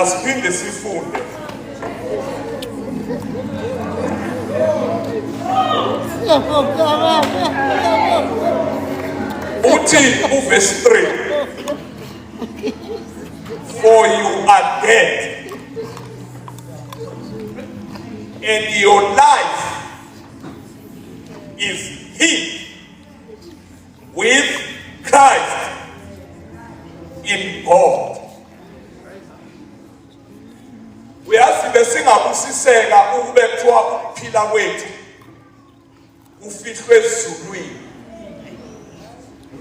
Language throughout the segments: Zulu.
Asiphinde sifunde. Uthi uverse 3. For you are dead and your life is hid with Christ in God. Uyazi besingabusiseka ukube kuthiwa ukuphila kwethu kufihlwe ezulwini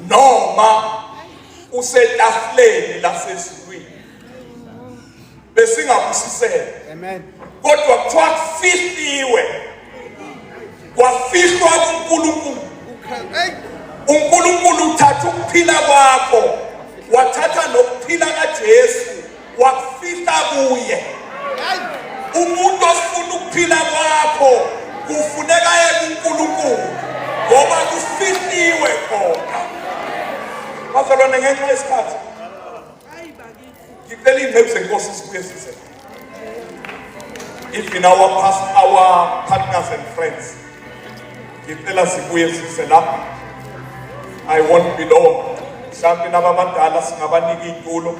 noma usetafuleni lasezulwini, besingabusiseka. Amen. Kodwa kuthiwa kufihliwe, kwafihlwa kuNkulunkulu. UNkulunkulu uthatha ukuphila kwakho, wathatha nokuphila kaJesu, wakufihla kuye. Umuntu ofuna ukuphila kwakho kufuneka aye kuNkulunkulu ngoba kufihliwe khona. Bazalwane, ngenxa yesikhathi ngicela iy'nceku zenkosi sibuye size, even our past, our partners and friends, ngicela sibuye size lapha. I won't be long. Mhlawumbe laba abadala singabanika iy'tulo.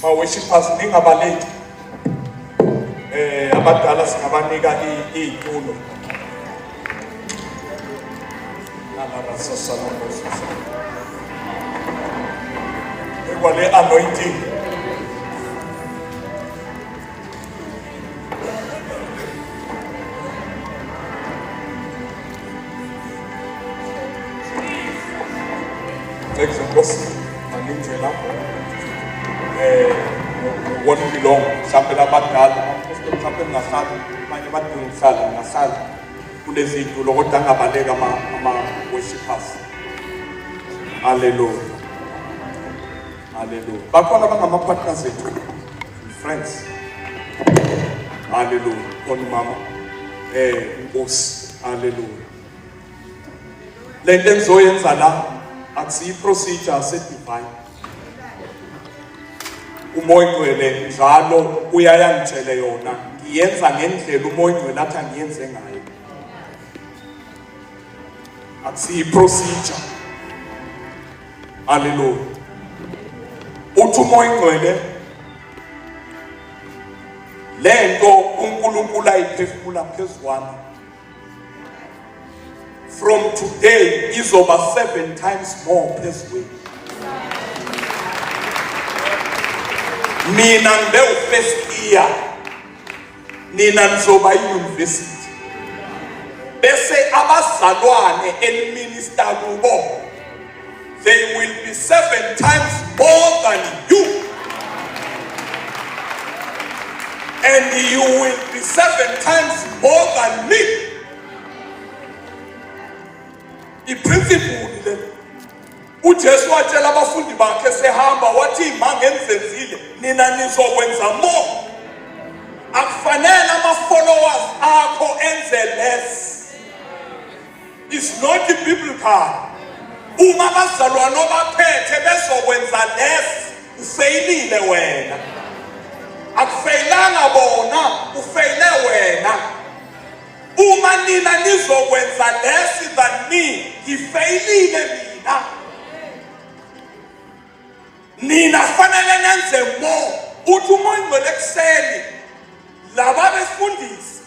Ma-worshippers ningabaleki. Abadala singabanika iy'tulo. Ekwale anointing. Nceku zenkosi, maninje lapho. Won't be long. Mhlawumbe labadala, mhlawumbe ningahlala, abanye badinga ukuhlala, ningahlala kulezi zitulo, kodwa angabaleka ama-worshippers. Hallelujah. Hallelujah. Bakhona abangama-partners ethu, friends. Hallelujah. Khona umama, inkosi. Hallelujah. Le nto engizoyenza la akusiyi procedure se-divine. UMoya oNgcwele njalo uyayangitshele yona, ngiyenza ngendlela uMoya oNgcwele athi angiyenze ngayo. Akusiyi procedure. Hallelujah. Uthi uMoya oNgcwele lento uNkulunkulu ayiphefumula phezu kwami from today izoba 7 times more phezu kwenu. Mina ngibe u-first year, nina nizoba i-university, bese abazalwane eniminister kubo, they will be 7 times more than you, and you will be 7 times more than me. I-principle le. UJesu watshela abafundi bakhe sehamba, wathi mangenzenzile nina nizokwenza more. Akufanele ama-followers akho enze less. It's not biblical. Uma abazalwane obaphethe bezokwenza less, ufeyilile wena. Akufeyilanga bona, ufeyile wena. Uma nina nizokwenza less than me, ngifeyilile mina. Nina fanele nenze more. Uthi uMoya oNgcwele ekuseni laba befundisi